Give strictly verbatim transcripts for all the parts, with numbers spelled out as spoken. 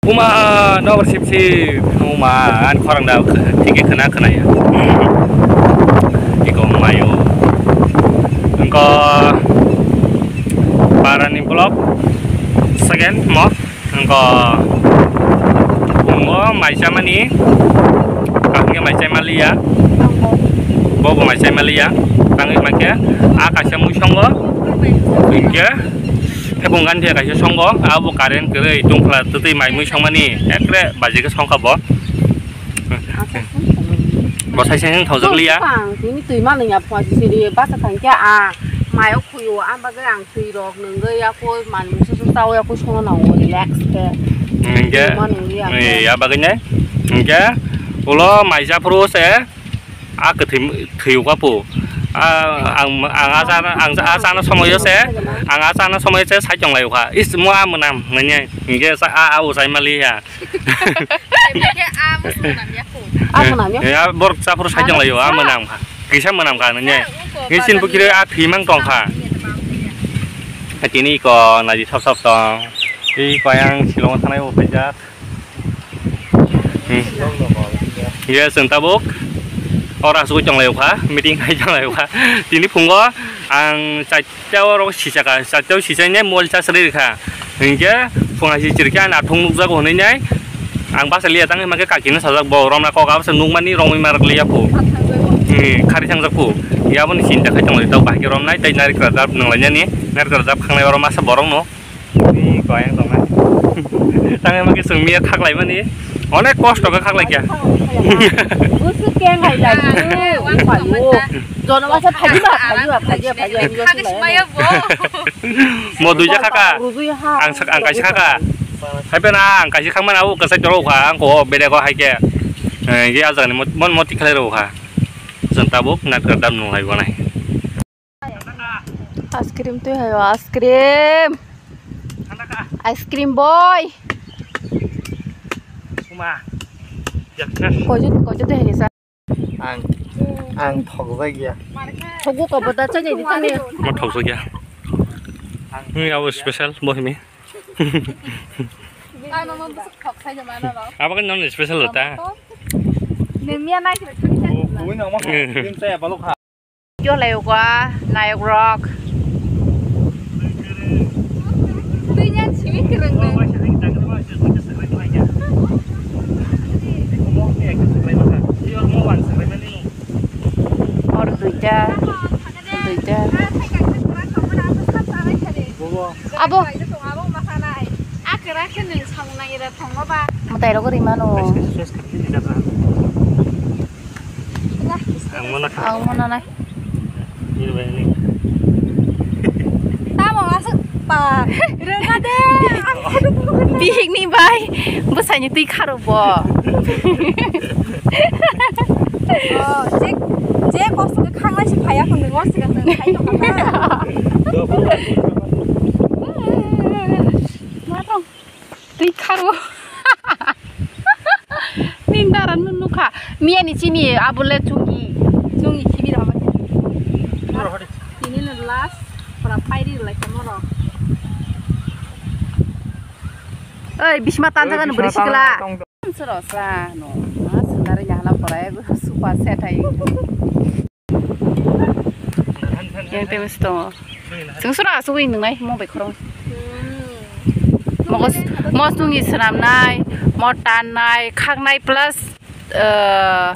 Uma, nobor sip sip. Uma, ani khorang da thik khe khna khna ya. Iko mayo. Engko parani block second mo. Engko bungo maisa mani. Kaham khe maisa maliya. Bobo maisa maliya. Tangwi makhe a kaisa mui songo. Hingke. Thebung gani kaisa songo, abo current kwrwi tungphla twtwi mai mui songmani ekre baji khe songkha bo. Bo sai sai thongjak liya. Ang tini twi mano ya phone siri basa thangkhe a mayo khuyo, ang bagwi ang twi rok nungwi ya koi manwi susu tao ya koi songna nango relax khe. Hingke, twi mano ya. Eh, ya bagwi ne. Hingke ulo maisa phuru se. A kwthwi thwiyo kha po. A, ang, ang a chana, ang a chana somoyo se, ang a chana somoyo se sai chonglai kha. Is mo a mwnam nanya. Hingke sa a, a usai mali ya. Hingke a mo mwnam ya po. A mwnam ya. Ya, borok chaphuru sai chonglai a mwnam kha. Kisa mwnam kha nanya. Ngi sin bukire a thwimang tong kha. Tini ko naji sop sop tong. Tei ko yang silong thanai bo paijak. Hmm. Yes, ang tabuk. Ora asugwi chonglai kha, meeting khai chonglai kha. Tini phungo ang chaita oro sisaka, chaita sisai ne mol cha sri kha. Hingke phung asi chirkya na thung nukjago hwnwi nai. Ang basa liya tang hima khe kakino sajak bo romna kok abasa nukmani romwi marak liya phu. Hmm, khari thangjak phu. Yaboni sinta khai chonglai tau bahai khe romnai tei narikra dap nanglainani. Narikra dap khanglai oro masa borok no. Ni koyang tongna. Tangwi magi sung miya khaklai mani. Onek kosto khe khaklai kya. Gusu keng hai lai. Jono masa phaji ba, phaji ba, phaji ba, phaji ba. Mo duija khaka. Ang sak, ang kaisa khaka. Hai pena ang kaisa khangmana o kasai toro kha, ang ko bede ko hai khe. Eh, ge ajani mon moti khlai ro kha. Jeng tabuk nat kar dam nung hai bonai. Ice cream twi hayo, ice cream. Ice cream boy. Kuma. Kojo, kojo twi hayo sa. Ang, ang thokjak ya. Thogo ko boda chai ni tani. Ma thokjak ya. Ni abo special boy mi. Abo kan non special ta. Nemia nai. Ui no ma. Yo lai ugwa nayok rok. Twi nyan simi kwrwng nang. Or duita, duita. Abo. A kwrak khe nwng samung nangya da thangma ba. Mwtai rok rimano. Ang mana kha? Ang mana nai. Ini bayar ni. Tamo asuk pa. Rega de. Bihik ni bai. Bwsai ni twi kharo bo. Oh, je, je kosto khe khanglai si phaya khun de, ngor si ka se khai to kha. Matong. Twi kharo. Ning dara nu nukha. Miya ni chini abole chungi. Chungi khibi rama. Tini no last pora pairi lai kamoro. Oi, bisma tan jaga no beri sikla. Sero sa no. Ma sendari nyahla pora ego super set hai. Yang temis tongo. Chwng sura asugwi nwngnai mung bai khorong. Mokos, mosnungni swnamnai, mo tannai, khaknai plus, eh,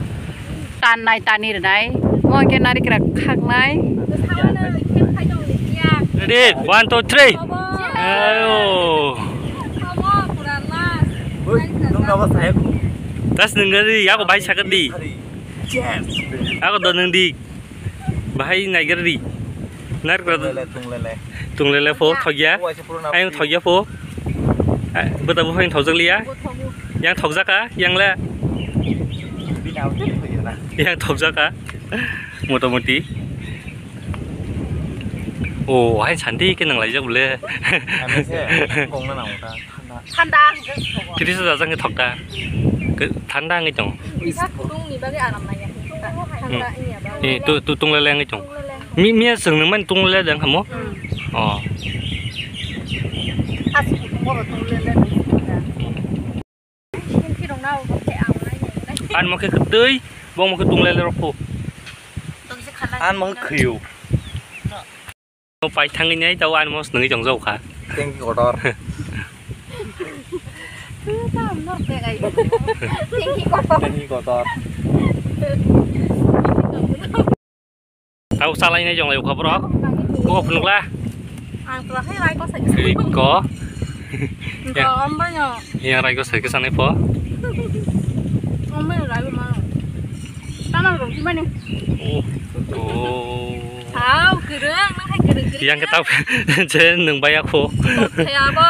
tannai, tani rwnai. Mo hwnkhe narikra khaknai. Ready, one, two, three. Ayo. Das nungari, yago bai sakadi. Ako do nung di. Bahai naigar di. Nar kra do. Tunglele, tunglele. Tunglele pho thogya. Ayang thogya pho. Beta bo phai thogjak liya. Yang thogjak ka, yang le. Yang thogjak ka. Motamoti. Oh, hai santi ke nang laijak bole. Thanda hwnkhe sobo. Tris hajar jang thokta. Thanda wngwi tong. Isa kudungni bagwi aram nangya. Thanda wngya bagwi. Eh, tu, tu tunglele wngwi tong. Tunglele. Mi, miya swngnang mani tunglele dang hamo? Hmm. Oh. Asi kudung oro tunglele. Ani mokhe kwtwi, bo mokhe tunglai le rokho. Ani mokhe khriyo. Pai thangwi nai tao ani mos nangwi tong jao kha. Tengki kotor. Tengki kotor. Tengki kotor. Tao salai nai jong lai ukha borok. Bo phunukla. Ang tla hai rai ko sai. Ri ko. Ko Ya. Om ba yo. Yang rai ko sai ke sanai po. Om ba yo rai ma. Tanang rong di mani. Oh. Oh. Hau, kereng, nang hai kereng, kereng. Yang ketau je nung baya ko. Kayak apa?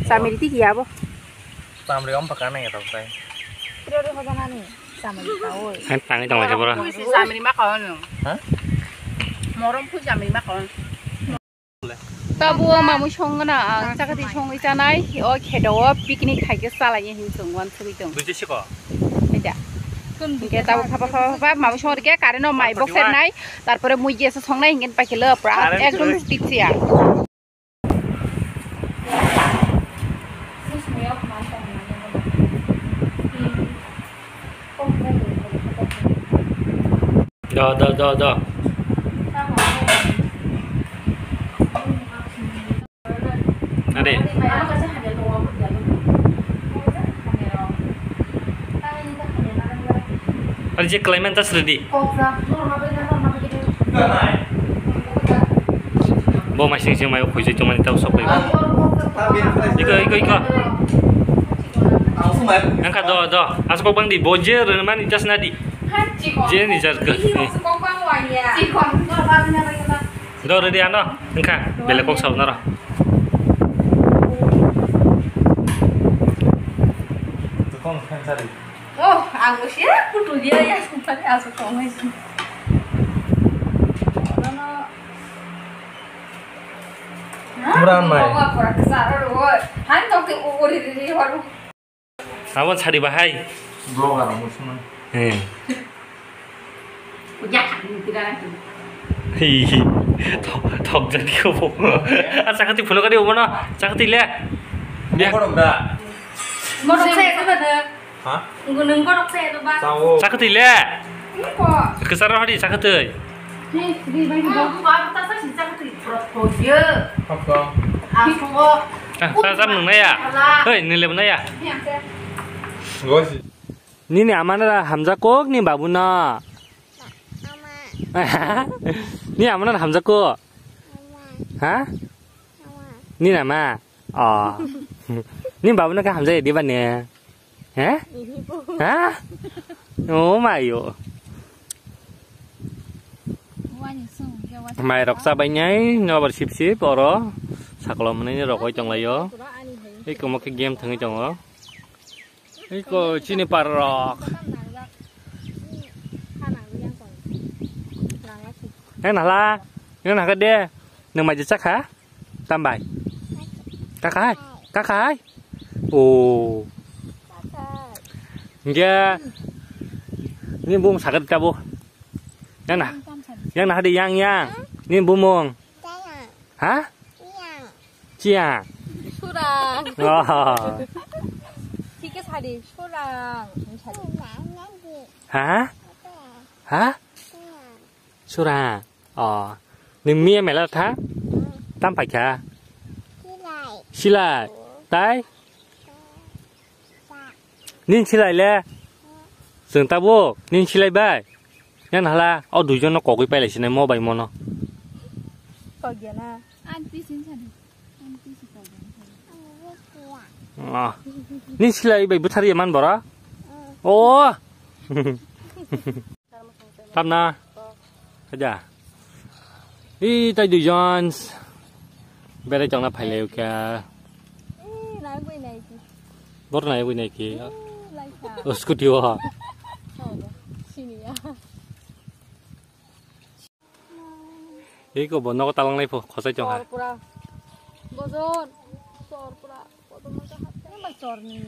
Sambil di ya, bo. Sambil om pakai nang ya tau saya. Priori hoja nani. Sambil tahu. Kan tangi tong lagi bro. Sambil makan. Hah? Morong pun sambil makan. Tabo mamui songna ang chakati songwi chanai, o khedo o picnic khaikhe chalai hin chwng wan sugwi tong. Buji siko. Hingke tabo phapa phapa phapa mamui songri ke current o mai box nai, tarpore mui gas o songnai hingke paikhe lo pura ekdom tipsia. Do, do, do, do. Ade. Ade je klaiman tas ready. Bo mai sing sing mai khuijai tongmani tao sok bai. Iko, iko, iko. Angka do, do. Asok bang di, bo je rwmani jas nadi. Je ni jar ke. Do ready ano, angka bele kok sab naro. Oh, ang usia putu dia ya, sumpah dia asok tong hai. Mura mai. Han tok te ori ri ri horu. Abon sari bahai. Vlog ano musuman. He. Ujak ni tidak lagi. Hi. Thok, thok jadi ko bo. Ah, sakati phulo kadi obono. Sakati le. Dia. Morok da. Morok saya tu ada. Ha? Nunggu nunggu rok saya tu, Bang. Tahu. Sakati le. Ini kok. Kesara hari sakati. Ni, di bagi bo. Aku baru tak sih sakati. Rok dia. Apa? Aku kok. Ah, tak tak nung naya. Hei, ni le naya. Ini yang saya. Gosi. Nini amana ra hamjakok ni babu na. Ni amana ra hamjakok. Ha? Ni nama. Oh. Ni babu na ka hamjak di ba ne. He? Ha? Oh my yo. Mai rok chabai nai nobar sip sip oro. Saklo mwnai rok oi tong lai yo. Ei komo khe game thangwi tongo. Iko chini parrok. Nang nahla, nang nahka de, nang maja chakha, tambai. Kaka hai, kaka hai. Oh. Nge, ni bung sakit tabo. Yang nah, yang nah di yang yang. Ni bumung. Ha? Chiang. Surang. Oh. Thik khe sadi, surang. Ha? Ha? Surang. Oh. Nini miya mela tha? Tam paikha? Silai. Tai? Nin silai le. Chwng tabuk nin silai bai. Yang nahla o duijon no kogwi pailai sinai mo bai mono. Kogya na. Ang pisin sadi. Ang pisi kogya na. Ah. Nin silai bai buthari man bora. Oh. Tamna. Aja. Ih, tai duijon. Berai tongna phailai kha. Ih, nai bui nai ki. Bor nai bui nai ki. Ih, lai kha. O scooty o. Oh, sini ya. Iko bo nogo talang nai pho khosai tong ha. Chor pura. Bojor. Chor pura. Kotorma ka hapte. Mai chor ni.